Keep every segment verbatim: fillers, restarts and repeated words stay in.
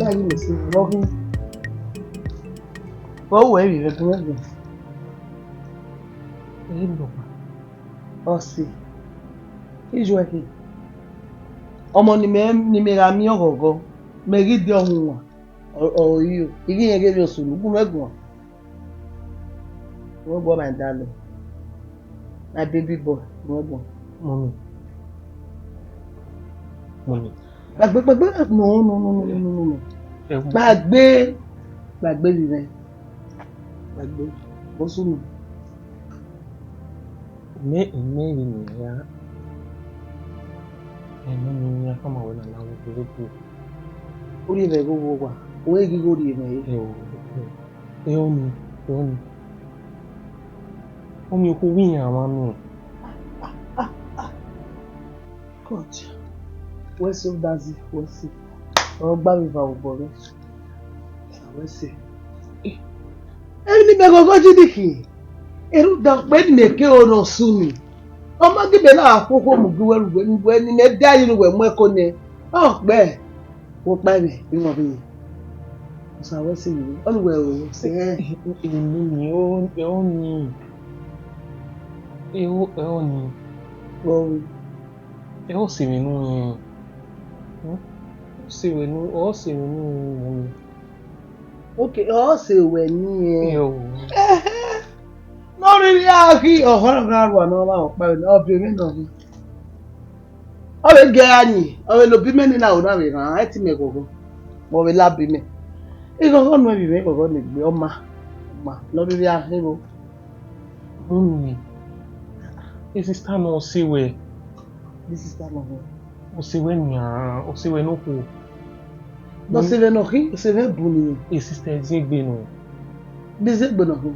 Ghi mẹ si vbe ọ ghi, vbe ọ wẹ vbe gun ẹgbẹn? Ẹ i lọgba. Ọse, ijuẹ khin. Ọmọ ne imẹ, ne imẹ gha miẹn ọghọghọ, mẹ ghi de ọhunmwu, ọ, ọ, iyo, I ghi rẹn ghe vbe ọ sunu, gun ẹguan. Gun ẹguan, my darling. My baby boy, gun ẹguan. Mummy. Mummy. Gbàgbé, gbàgbé, no, no, no, no, no, no, no, no. Ẹ wo. Gbàgbé, gbàgbé vbe mwẹ. Gbàgbé, ọ sunu. Mẹ, mẹ vbe ne I ya, ẹ, mẹ ne I ya khama wẹ na la vbe obọ. Ọ rhie mwẹ ghe owa, ọ ghi ghi rhie mwẹ re. Ẹ o, ẹ o, ẹ ọni, ẹ ọni. Ọni okhuo vbe iran mwa nọ. God, wẹ sẹ ọdazi, wẹ sẹ. Ọ gba vbe eva obọ rẹ. Wẹ sẹ. Emwi ne imẹ ghọghọ yi dikhi, erha ọkpa ne imẹ ke ro ne ọ sunu. Ọ ma ghi mẹ na khuokhuo mu gie uwẹ ru uwẹ, ne imẹ da yi ne uwẹ mu ẹko nẹ. Ọ kpẹ, wo kpa ẹmwẹ, I mwẹ ọvbehe. Osa wẹ sẹ vbe, ọ ne uwẹ ro sẹ. Emuni, ẹ ọni, ẹ ọni. Ọ ru. Ẹ ọ sẹ vbe ne u rẹn? Hmm? Ọ sẹ vbe ne, ọ sẹ vbe ne u rẹn? Okay, ọ sẹ wẹ ne irẹn. Yo. Ẹhẹ. Ne ọ rhirhi gha ghi ọhọ na gha rua ne ọ vba ọkpa vbe ne ọ biẹ mwẹ nọ hin. Ọ vbe gie a yin, ọ vbe la obọ imẹ ne na ro na vbe rran, ẹ ti mẹ ghọghọ. Mẹ ọ vbe la obọ imẹ. I ghọghọ nuẹn vbe mwẹ ghọghọ ne egbe, ọ ma, ọ ma, ne ọ rhirhi gha khin vbo. Mummy, e sister nọ ọ sẹ wẹ. This sister nọ hẹ. Ọ sẹ wẹ nian, ọ sẹ wẹ ne okhuo. Nọ sẹ vbe nọ khin, ọ sẹ vbe bu ni. E sister Eziegbe nọ. Bi Eziegbe nọ hẹ.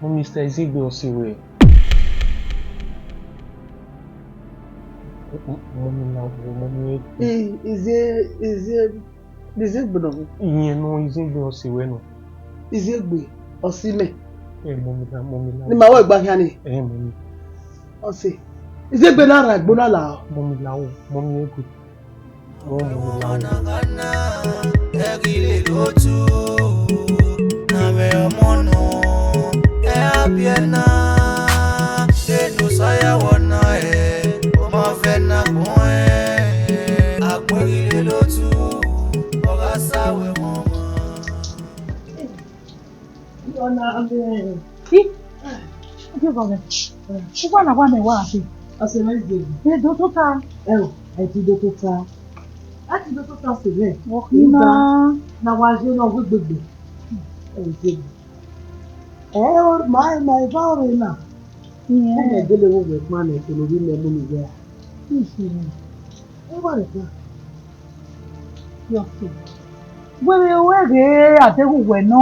Mummy, sister Eziegbe ọ sẹ wẹ. Mummy na wo, mummy. Eh, Ezie, Ezie, Eziegbe nọ hẹ. Iyẹn nọ, Eziegbe ọ sẹ wẹ nọ. Eziegbe, ọ sẹ imẹ. Eh, mummy la, mummy la. Ne ima wẹ gba khian ni. Eh, mummy. Ọ sẹ. Eziegbe na rhan egbe na la. Mummy la o, mummy ego. Ẹ ghi lele otu, na vbe ọmọ nọ, ẹ a biẹ na, enu saya wọ na ẹ, ọ ma vẹ na gbọn ẹ, agbọn ghi lele otu, ọ gha sa wẹ mọ ọmọ. Ọna mẹ. Ih, ojú bọ̀ rẹ̀. Ṣùgbọ́n làwa mẹ̀ wá àti. Ọ̀sẹ̀ mẹ́rin dé. Ẹ dó tó ta. Ẹ o, ẹ ti dó tó ta. Ẹ ti dó tó ta sí rẹ̀. Wọ́n kí Nígbà náà. Na wa ṣe náà gbégbègbè. Ẹ ò dé. Ẹ o, màá, màá bá ọ̀rẹ́ náà. Ìyẹn. Ó mẹ̀ délé wo wẹ̀ pọ́n ẹ̀ kò lórí mẹ́ mú mi yẹ. Ìṣòro. Ẹ wà rẹ̀ gbà. Yọke. Wẹrẹ wẹ ghe adeghẹ uwẹ nọ.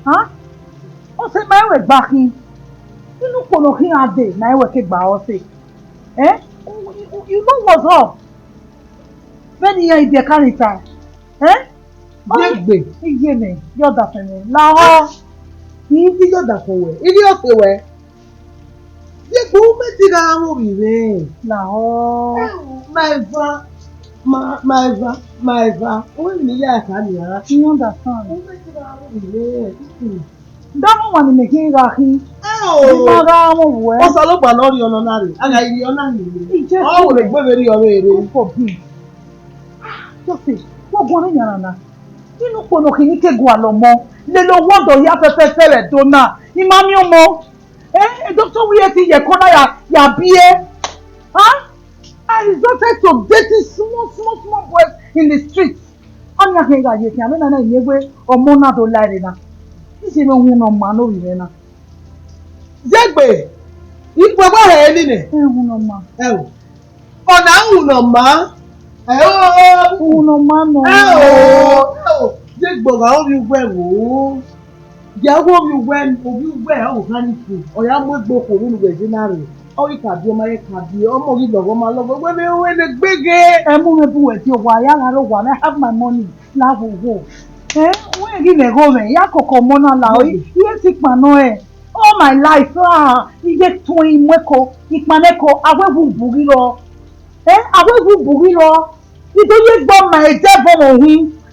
Ha? Ọ sẹ ma wẹ gba khin. Inu kpolo khin a de na wẹ ke gba ọ sẹ. Eh? You, you, you know what's up? Vbene iran ibiẹka ni ta. Eh? Yegbe. Iye mẹ, yọ dafẹ mẹ. Lahọ. Ivbi yọ dafẹ wẹ. Ivbi ọ sẹ wẹ. Yegbe, u mẹ ti gha mwẹ ovbi mwẹ. Lahọ. Ma eva, ma, ma eva, ma eva. U mẹ ni ya ka ni ara. You understand? U mẹ ti gha mwẹ ovbi mwẹ. Mm. Dama wan ni mẹ khin gha khin. Ẹ o. Ma gha mwẹ wẹ. Osanobua ne ọ rhie ọnọ na rre. A gha rhie ọna ni. Ije. Ọ wẹ egbe vbe rhie ọvbe rre. Who forbid? Joseph, wẹ guan vbe yanran na. Inu kpolo khin ni ke gualọ ọmọ. Lele owa ọdọ hia fẹfẹfẹ vbe Ẹdo na. I ma miẹn ọmọ. Eh, doctor wẹ iran te ye ẹko na ya, ya biẹ. Huh? I resorted to dating small, small, small boys in the street. Ọna khian gha ye khian, vbene a na miẹn wẹ ọmọ na do la ẹre na. Iye mwẹ uhunmwu ne ọ maa ne ovbi mwẹ na. Yegbe, ikhuo ẹvbo hẹ nene. Uhunmwu ne ọ maa. Ẹ o. Ọna uhunmwu ne ọ maa. Ẹ o. Uhunmwu ne ọ maa nọ. Ẹ o. Ẹ o. Yegbe, ọ gha ovbi uwẹ vbo. Dia wẹ ovbi uwẹ, ovbi uwẹ ọ gha ni fo, ọ ya mu egbe okhuo vbene uwẹ ye na rre. Ọ ghi ka biẹ, ọ ma ye ka biẹ, ọmọ ghi lọghọ, ọ ma lọghọ, wẹ vbe ru ẹre ne egbe ghe. Ẹ mu mwẹ bu wẹ tie owa, ya gha rre owa, I have my money, la vbe owo. Eh, wẹ ghi mẹ gho mwẹ, ya koko ọmọ na la, ọ, iye ti kpan nọ ẹ. All my life, ah, iye tuẹn imuẹko, ikpanẹko, a wẹ wu bu ghi rọ. Eh, a wẹ wu bu ghi rọ. I do ye gbe ọma ẹdẹ vbe ọmọ uhunmwu.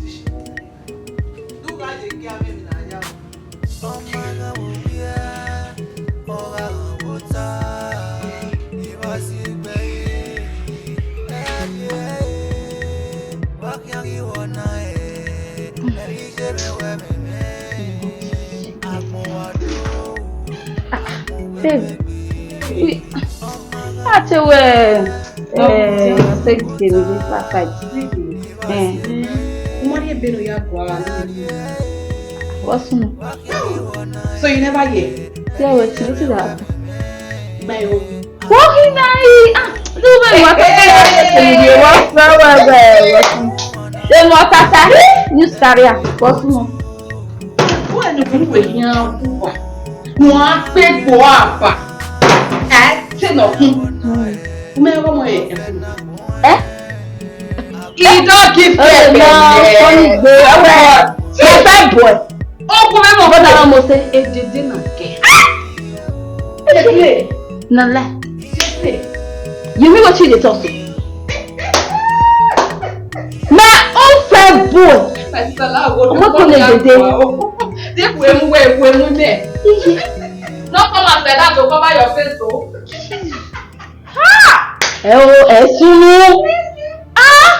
Te I si. Do gha ye gie amẹ emwi ne a ya o. Ọma gha wo wiẹ, ọ gha gha wo ta, I wa si egbe ye, ẹ ye, wa khian ghi wọ na ẹ, ẹ i je mwẹ wẹ mẹ mẹ, agbọn wa do, agbọn wẹ Babe, mẹ gbe. We, a te wẹ, eh, se gele last night. Eh. Ebe ne ọ ya gua. What's wrong? So you never hear? Yeah, wetin, wetin dey happen? Gba ẹro. What he na he? Ah, do me what? Hey! What's wrong? What's wrong? Then what after? News carrier. What's wrong? Who are the people we hear? Wọ́n á pé gbọ́ àbá. Ẹ ṣe nọ kún. Mo mẹ ọmọ ẹ. Eh? He don't give Oh, birth no, yet. Funny boy. Oh, my fine boy. Oh, come on, But brother. I almost say, eh, did they not get? They play. No lie. They play. You mean what you dey talk to? My own fine boy. My sister, la wo Ọmọ tó lè dèdè. Dé bu emu wẹ, bu emu nẹ. No come as like that to cover your face o. Ha! Ẹ o, ẹ sunu. Ah!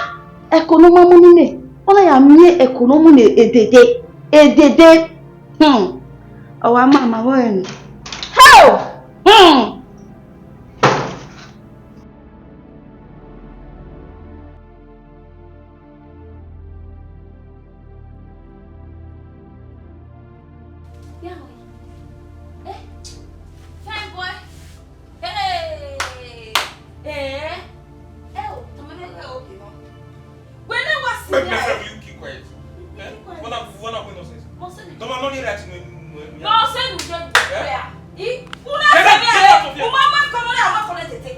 Ẹko ne ọ ma mu ni mẹ, ọ na ya miẹn ẹko ne ọ mu ne edede, edede. Hmm. Ọ wa ma ma vbọ ẹre nọ. How? Hmm. Fine boy. Hey! Eh? Eh, oh, tell me, okay, no. When I was Let me there, say, will you keep quiet? Eh? Keep quiet. What happened? What happened? Nonsense. Mo sẹ ni. Tọmọ, no need that. No, sẹ ni, sẹ ni. Eh? I, una Get out, sẹ mi get out of here. Uma ma kọ lórí àwọn ọkùnrin tètè.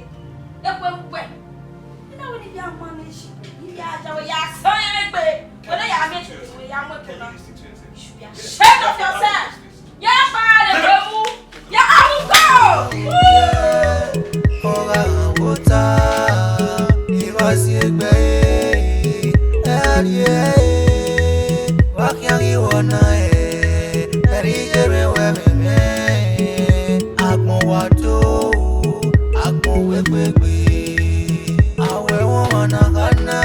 Ẹ pẹ́ wẹ̀. Ina wẹ ni bia manage. Ni bia jawe ya sọ yẹn pé. Wọ́n yà mí tètè, wọ́n yà mú ẹ̀kọ́ náà. Can you listen to yourself? You should be ashamed of yourself. Get out of this place. Ye pa le mu. Ya amugo. Ọgha wota, ivasi egbe, ẹrrie, wa khian ghi wọ na, ẹrrie ye mwẹ wẹ mẹ mẹ, agbọn wa do, agbọn wẹ gbegbe. Awẹ wọn ma na gha na,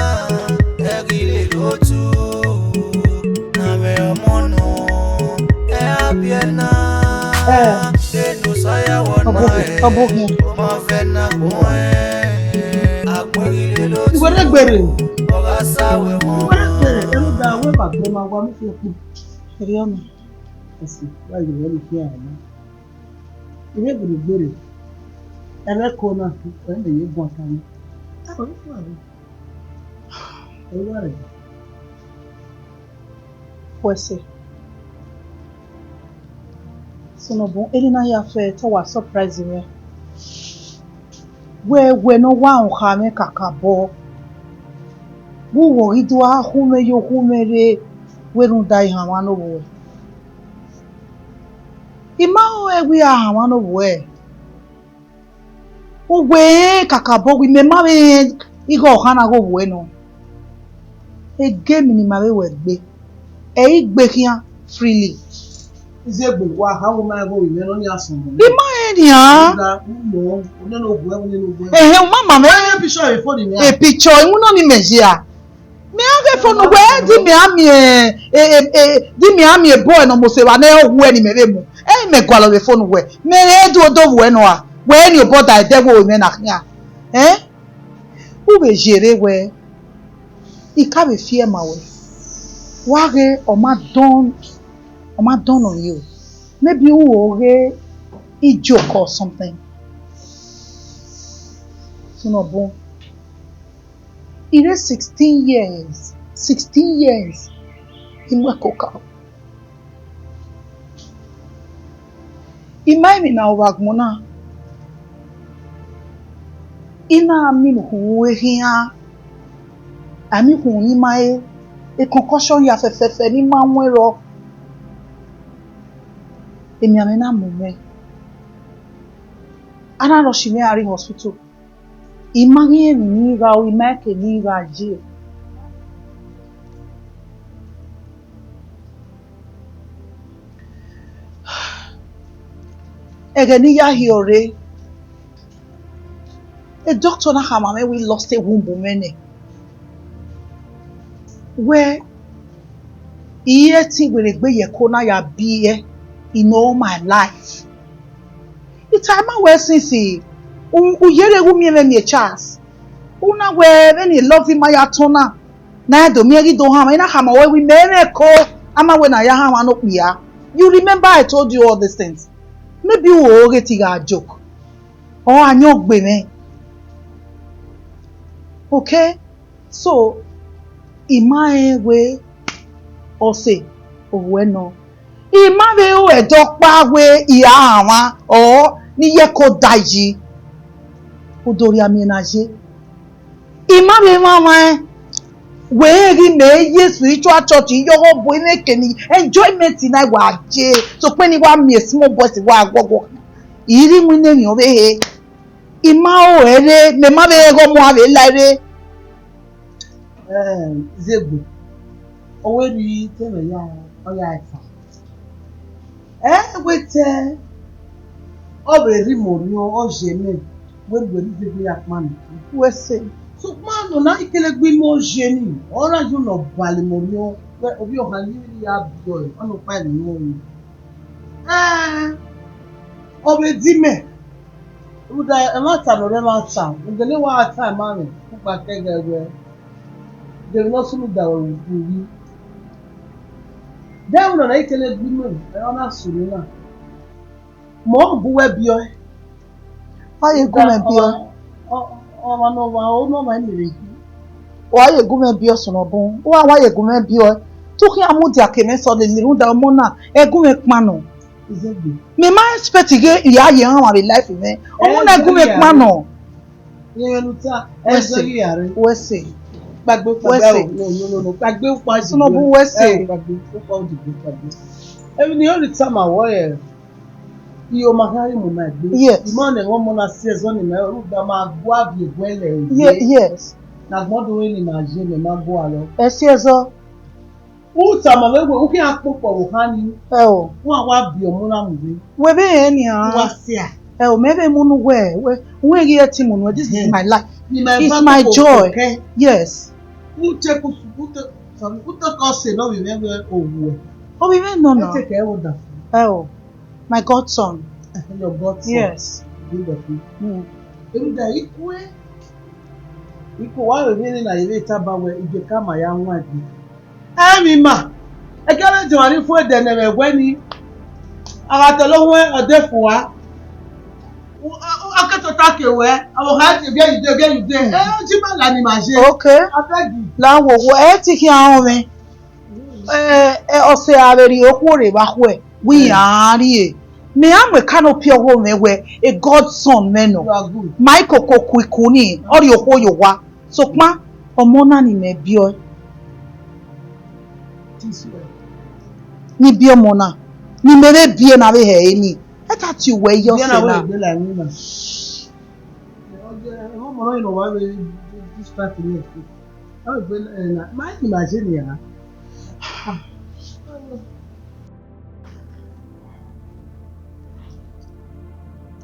ẹ ghi lele otu, na vbe ọmọ nọ, ẹ a biẹ na, Eh. Enu saya wọ na, Ọbokhian, ẹ, Ọbokhian. Ọmọ vẹ na gbọn ẹ, agbọn ghi lele otu, Iwere gbere. Ọ gha sa wẹ wọn. Iwere gbere, ẹnu da wẹ ba gbẹ ma wa mu fi ẹkpo. Erriọ nọ. Ẹse, wa ye wẹ mu fi ẹkpo. Iwere gbere gbere. Ẹmwẹ ẹko na, ẹ mẹ ye guan ta mẹ. Ẹ wẹ fua rẹ. Ẹ wẹ rẹ. Wẹ sẹ. Sunu bun, eni na ya fẹ te ọ wa surprise mwẹ. Wẹ, wẹ ne ọ wa rẹn okha mwẹ kakabọ. Vbe uwẹ ghi do gha khu mwẹ ye okhu mwẹ rre, wẹ rhunmwuda ihanmwa ne ovbuẹ. I ma rẹn wẹ a hanmwa ne ovbuẹ. Uwẹ rẹn kakabọ wẹ imẹ ma vbe rẹn ighe ọkhan na ghe ovbuẹ nọ. Egemi ne ima vbe wẹ gbe, ẹ i gbe khian freely. Izegbe, wa kha wo ma ẹghẹ ovbi mwẹ ne ọ nia sọn mẹ. I ma rẹn nian. Uda, u mọ, one ne ovbuẹ, one ne ovbuẹ. Ẹhẹn, u ma ma mwẹ. Ẹ i picture e phone nian. E picture, iwinna ni mẹ ye a. Mẹ a ghe phone wẹ, di mẹ a miẹn, e, e, e, di mẹ a miẹn boy ne ọ mose evba ne ọ wu ẹre ne imẹ vbe mu. Ẹ i mẹ gualọ vbe phone wẹ. Mẹ re do do vbuẹ nọ a. Wẹ eni obọ da ẹdẹ wo mwẹ na khian. Ẹ? U vbe yerre wẹ, I ka vbe fiẹ ma wẹ. Wa ghe ọ ma dọn, ọ ma dọn nọ ye o. Maybe u ho ghe I joke or something. Sunu bun. I re sixteen years, sixteen years, I mu ẹko ka. I ma emwi ne a ru vbe agbọn na, I na miẹn ukhunmwu ehia, a miẹn ukhunmwu ne I ma re, e concussion hia fẹfẹfẹ ne I ma wọn rrọọ. Emianmwẹ na mu mwẹ, a na rush mwẹ gha rrie hospital. I ma ghi rẹn emwi ne I gha ru, I ma rẹn eke ne I gha ye. Ẹghẹ ne I ya hiọ rre, e doctor na khama mwẹ wẹ I lost a womb mwẹ nẹ. Wẹ, I i re ẹtin werriegbe ye ẹko na ya biẹ in all my life. I tama wẹ since u, u yerre vbe u miẹn mwẹ miẹn chance. U na wẹ vbene love ma ya tọn na, Na do miẹn ghi do hanmwa, I na khama ruẹ wẹẹ mẹ mwẹ ẹko, a ma wẹẹ ne a ya hanmwa ne okpia. You remember I told you all these things? Maybe u ghe te I gha joke. Or a yan gbe mwẹ. Okay? So, I ma rẹn wẹẹ ọse, oruẹ nọ. I ma vbe ru ẹdẹ ọkpa wẹẹ I ra hanmwa, or ne I ye ẹko da yi. U do rhia miẹn ne a ye. I ma vbe mwamwa ẹn, wẹ rẹn ghi mẹ ye spiritual church, I ye ọghe obọ, I mwẹ eke ni enjoyment na wa ye, sokpan ne I wa miẹn small boys wa guọguọ. I rhie iwinna emwi ọvbehe. I ma ru ẹre, mẹ ma vbe ghẹ ọmọ a vbe la ẹre. Eh, Izegbe, ọ wẹ rhie te mwẹ ya, ọ ya ta. Ẹ wẹ te ọ vbe rhie imẹ orhiọn, ọ ye mẹ, wẹ rhie Izegbe ya kpannọ. Wẹ sẹ. Sokpan nọ na, I kele gbe imẹ ọ ye ni, ọ na ye ne ọ bale imẹ orhiọn, wẹ ovbi ọhan ye ya biẹ ọre, ọ nọ kpa emwi ne ọ ru. Eh, ọ vbe di mẹ. Rhunmwuda ẹmwata ne ọ rre ẹmwata, u gele wa ta ma mwẹ, u kpa kẹghẹ wẹẹ, de emwi ne ọ sunu da ruẹ vbe uyi. De ẹmwẹ ne I kele gbe imẹ, ẹ, ọ na sunu na. Mẹ ọ gu wẹ biẹ ọe. Wa ye gu mwẹ biẹ ọe. Ọ, ọ, ọmwa ne ọmwa, ọ ne ọmwa eni rre. Wa ye gu mwẹ biẹ ọe, sunu bun. Wa, wa ye gu mwẹ biẹ ọe. Te u khian mudia ke mwẹ sẹ lele, rhunmwuda ọmọ na, ẹ gu mwẹ kpannọ. Izegbe. Mẹ ma expect ghe I ya ye hanmwa vbe life mwẹ. Ọmọ na gu mwẹ kpannọ. Yẹn vbe ne u ta, wẹ sẹ, wẹ sẹ. Kpagbe, kpagbe, no, no, no, no, kpagbe ukpa. Sunu bun, wẹ sẹ. Kpagbe ukpa, odigbo kpagbe. Emwi ne I rhie tama wẹ, I yo ma khian ghi mu ma egbe. Yes. I ma nẹ ọmọ na si ẹzọ ne mẹ, rhunmwuda ma gua viọ egbe lẹ. Ye-, yes. Ne agbọn do re ne ima ye, mẹ ma gua lọ. Ẹ si ẹzọ. U tama mwẹ wẹẹ, u khian kpokpo vbe okha nii. Ẹ o. Wa wa biẹ ọmọ na mu vbe. Wẹ vbe rẹn nian. Wa sia. Ẹ o, mẹ vbe mu unu wẹẹ, wẹ, u wẹ ghi ẹtin mu unu, this is my life. It's my joy. Yes. U te ku, u te, sorry, u te kọ sẹ ne ovbi mwẹ wẹẹ owu ẹ. Ovbi mwẹ nọ na. Ẹ te kẹ ẹvbo da. Ẹ o, my godson. Your godson. Yes. Beautiful. Mm. Emwi da ikue. Ikue wa vbe vbe ne na ye vbe taba wẹẹ, ije ka ma ya wan egbe. Ẹ vbe ima, ẹkẹrẹ jọmwa ni fo ẹdẹ ne ẹmwẹ wẹ ni, a gha tẹlẹ ohuẹn ọdẹ fua, a ke tota ke wẹ, ọvbokhan ẹdẹ gie yu de, gie yu de, ẹ, ọ ji ma la ni ma ye. Okay. Abeg. La wo wo, ẹ ti khian rọnmwẹ. Ẹ, ẹ, ọse a vbe rhie okhuo rre vbe akhuẹ, wẹ iran rrie. Mẹ a mu eka ne ọ piọ ọghe mwẹ wẹẹ, a godson mwẹ nọ. You are good. Ma i koko ku iku ni, ọ rhie okhuo ye owa. Sokpan, ọmọ na ni mẹ biẹ ọe. This way. Ni biẹ ọmọ na, ni mẹ vbe biẹ na vbe hẹ ẹre ni. Ẹ ta tie uwẹ ye ọse na. Biẹ na wẹ egbe la emwi na. Ọmọ na ni nọ wa vbe distract me. Ọ egbe na, ma ni ma je nian.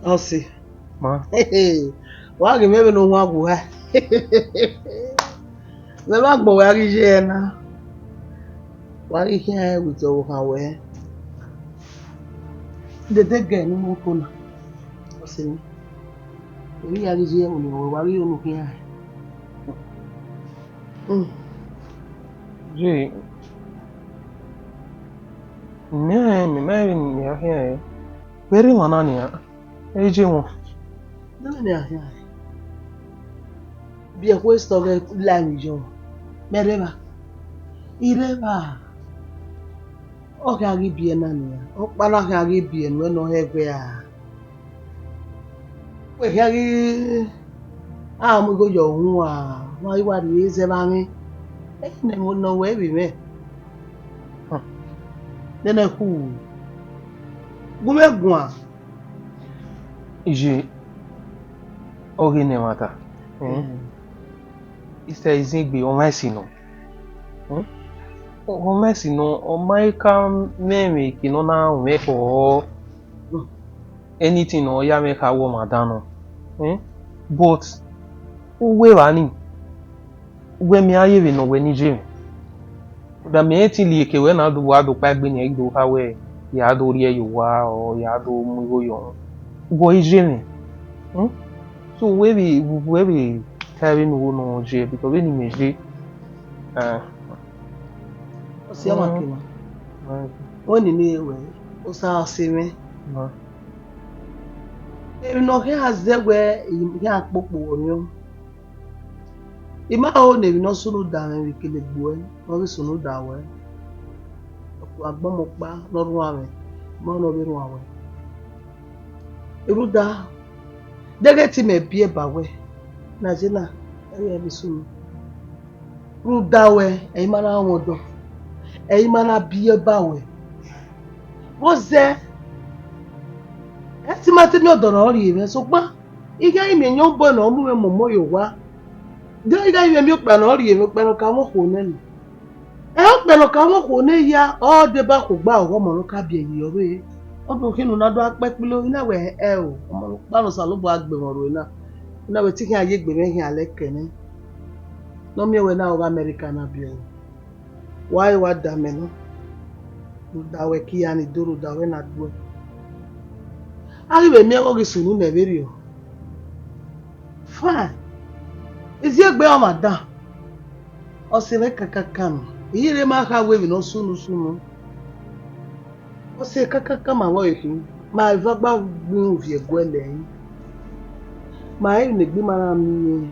Ọse. Ma. Wa ghi mwẹ vbene ohuan wu ha. Mẹ ma gbẹn wẹ a ghi ye ẹre na. Wa ghi khian rẹn with ọvbokhan wẹ. Dede gẹ ne u mu oko na. Ọse mwẹ. Emwi ya ghi ye ẹmwẹ ne wa ghi unu khian. Mm. Ye, mẹ, mẹ ma vbe ne a khian ẹre. Vbe rre emwa na nian, e je wọn. Nene ne a khian ẹre. Biẹ ẹkhuẹ sẹ ọghe la emwi yọ. Mẹ rre evba. I rre evba. Ọ khian ghi biẹ na nian. Ọkpa na khian ghi biẹ nuẹn ne ọ hẹ ẹguẹ ra. Wẹ khian ghi a mu igho yọ uhunmwu, wa ghi wa rhie zẹ vbe amwẹ. Ẹ i nẹ ẹmwẹ ne ọ wẹ vbe mwẹ. Nene khu. Gu mwẹ guan. Iye, ọ ghi nẹ ẹmwata. Isẹ Izegbe, ọ mwẹ ẹse nọ. Ọ mwẹ ẹse nọ, ọ ma i ka mwẹ ẹmwẹ eke ne ọ na mwẹ khọ. Anything ne ọ ya mwẹ kha wẹ ọmwa dan nọ. But uwu evba ni, wẹ mẹ a ye vbe ne ọ wẹ ne I ye mwẹ. Da mẹ rẹn te I rhie eke wẹ na do wa do kpaegbe ne I do kha wẹ, ya do rhie ye owa, or ya do mu igho yọ. Wẹ I ye mwẹ. So wẹ vbe, wẹ vbe ta vbene ugho nọ ye, because vbene imẹ ye, Eh. Ọ si ọmwa ke emwa. Wẹ ni ne wẹ, Osa ọse mwẹ. Emwi ne ọ khian zẹ wẹ, I khian kpokpo vbe orhiọn. I ma ho ne emwi ne ọ sunu da mwẹ vbe kele egbe uẹ, ne ọ vbe sunu da ruẹ. Ọ ku agbọmọ ọkpa ne ọ rhuan mwẹ, ma ne ọ vbe rhuan ruẹ. Rhunmwuda, deghẹ te imẹ biẹ ba wẹ, ne a ye na, ẹ i re vbe sunu. Rhunmwuda wẹ, ẹ i ma na rọnmwẹ ọdọ, ẹ i ma na biẹ ba wẹ. Vbọzẹ, ẹ te ma te miẹn ọdọ ne ọ rhie mwẹ, sokpan I gha miẹn eyẹn obọ ne ọ mu mwẹ momo ye owa. De I gha miẹn miẹn okpia ne ọ rhie mwẹ, okpia ne ọ ka mwẹ okhuo nẹ nọ. Ẹ, okpia ne ọ ka mwẹ okhuo nẹ hia, ọ deba okhuo gba ọghọmọ ne ọ ka biẹ ye ọvbehe. Ọ do khian ne u na do a kpẹ kpilo, I na wẹ ẹ o, ọmọ ne ọkpa ne Osanobua gbe mwẹ ru na. I na wẹ te I khian ye egbe mwẹ khian lẹkẹ nẹ. Ne ọ miẹn wẹ na, ọ gha America na biẹ ọre. Wa re wa da mẹ nọ. Rhunmwuda wẹ ke iran ni do rhunmwuda wẹ na duẹ. A ghi vbe miẹn ọghe sunu nẹ vberriọ. Fine. Iziegbe ọmwa dan. Ọ sẹ mwẹ kakaka nọ. I ye rre ma kha wẹ emwi ne ọ sunu sunu. Ọ sẹ kakaka ma vbe ọre khin. Ma eva gba gbe irun viẹ guẹlẹ ẹre. Ma emwi ne egbe ima na miẹn.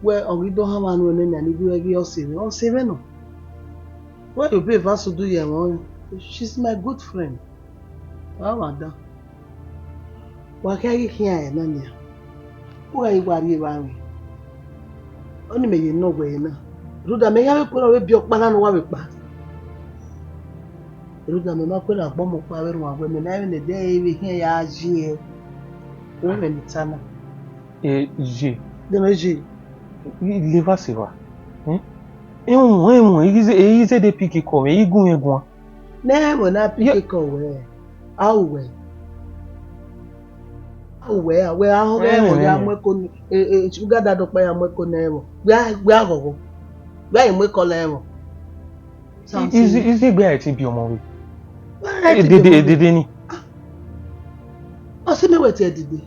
Wẹ ọ ghi do hanmwa nuẹn nẹ nian ni ghi re ọ sẹ mwẹ, ọ sẹ mwẹ nọ. Wẹ obọ eva sẹ udu ye ẹmwẹ ọnrẹn. She's my good friend. Wa wa dan. Wa khian ghi khian ẹre na nian. U gha ghi wa rrie evba mwẹ. Ọnii mẹ ye nọ wẹ na. Rhunmwuda mẹ ya vbe kuẹrhẹ ọvbe biẹ ọkpa na ne uwa vbe kpa. Rhunmwuda mẹ ma kuẹrhẹ agbọmọ ọkpa vbe rhuan wẹ mẹ ma vbe ne ẹdẹ ẹre vbe khian ya ye. Wẹ mẹ ne I ta na. E ye. Dẹmwẹ ye. I leva sẹ evba. Hmm? Ewun, ewun, i ghi ze, i ghi zẹdẹ pick call mwẹ, i gun mwẹ guan. Ne ẹmwẹ na pick call wẹ, a ru wẹ. A ru wẹ, a wẹ a họn ghẹ ẹmwẹ ya mu ẹko, e, e, sugar daddy ọkpa ya mu ẹko ne ẹmwẹ. Wẹ a, wẹ a ghọghọ. Wẹ a i mu ẹko ne ẹmwẹ. Izi, izi egbe a i te biẹ ọmọ vbe. Edede, edede ni. Ọ sẹ mẹ wẹ te edede.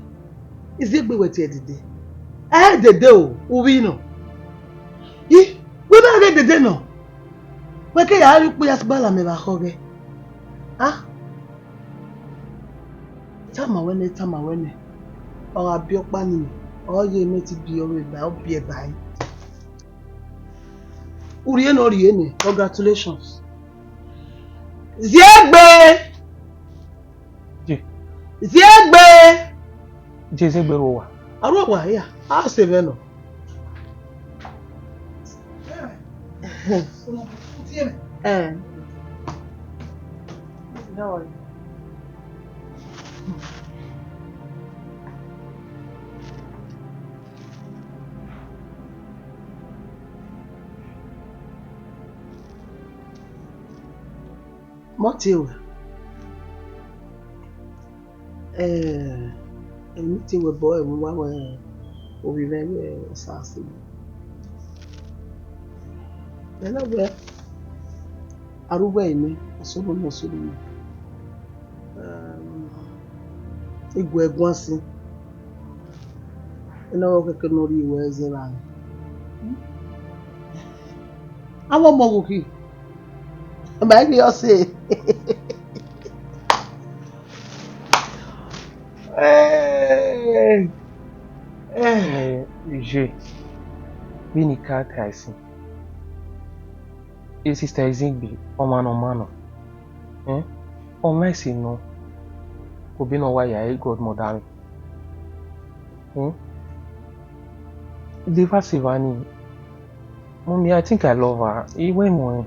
Iziegbe wẹ te edede. Ẹ edede o, u vbi nọ. I, wẹ ma ghe edede nọ. Wẹ ke ya rhie ukpo ya sẹ bala mẹ vbe akhọghẹ. A? Tama wẹ nẹ, tama wẹ nẹ. Ọ gha biẹ ọkpa ni, ọ ye mẹ te biẹ ọvbe ba, ọ biẹ ba ẹre. U rhie ne ọ rhie nẹ, congratulations. Ziegbe! Je. Ziegbe! Je, Ziegbe rre owa. A rre owa ya, a sẹ mwẹ nọ. Eh. Mọtie wẹ. Eh, emwi te wẹ bọ ẹmwẹ uwa wẹ ovbi mwẹ vbe Osa sẹ. Ẹ na wẹ, a ru wẹ ene, ọ sunu nọ, ọ sunu nọ. Ehm, I gu ẹre guan sin. Ena ọghe kẹkẹ ne ọ rhie wẹ zẹ vbe aro. Avbe ọmọ ghe okhi. Ma i ghi ọ sẹ. Eh, eh. Eh, je. Vbene I ka tae sin. E sister Izigbe, ọmwa ne ọ ma nọ. Eh? Ọ ma ese nọ. Obọ ne ọ wa ya e godmother mwẹ. Hmm? Leva sẹ evba ni. Mommy, I think I love her. I wẹ mọ ẹn.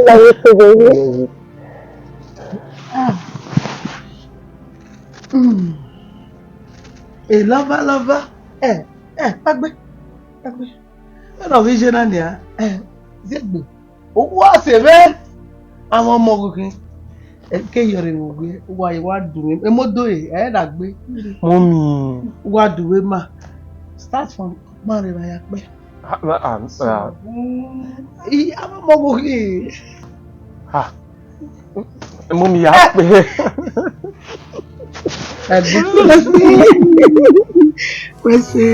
Love you too, baby. Ah. Mm. A lover, lover. Eh, eh, pagbe. Pagbe. Ẹ na vbe iye na nia, eh, Ziegbe. Uwa sẹ vbe avbe ọmọ ghe khin. Ẹ ke yọrọ vbe uwe, uwa ye wa du mwẹ. Emodo re, ẹ na gbe. Mommy. Uwa du mwẹ ma. Start from ọkpa rre vbe ya kpẹ. Ah, ah, ah. I, avbe ọmọ ghe khin. Ah. Mommy, ya kpẹ. Wẹ sẹ.